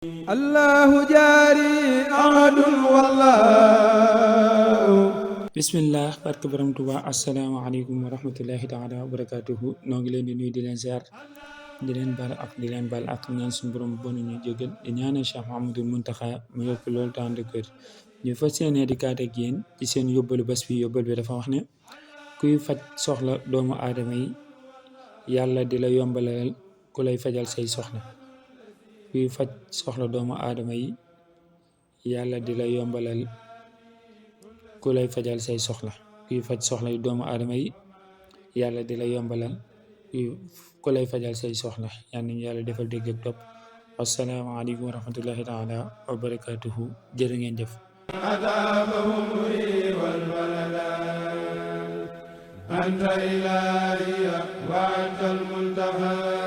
الله جاري أحد والله. bismillah barke borom Tuuba asalaamaaleykum wa rahmatullahi taala wa barakatuhu noo ngi leen di nuyu di leen ziar di leen baal ak ñaan suñu borom bonu ñu jégal di ñaanal Cheikh Mouhamadoul Mountakha mu yokk loolu temps de kër ñu fas yéene di kaat ak yéen ci seen yóbbalu bés bi. Yóbbal bi dafa wax ne kuy faj soxla doomu aadama yi yàlla di la yombalal ku lay fajal say soxla. kuy faj soxla doomu aadama yi yàlla di la yombalal ku lay fajal say soxla. kuy faj soxla yi doomu aadama yi yàlla di la yombalal ku lay fajal say soxla. yal nañu yàlla defal dégg ak topp. asalaamaaleykum wa rahmatullahi taala wa barakatuhu. jërë ngeen jëf. أنت إلهي وأنت المنتهى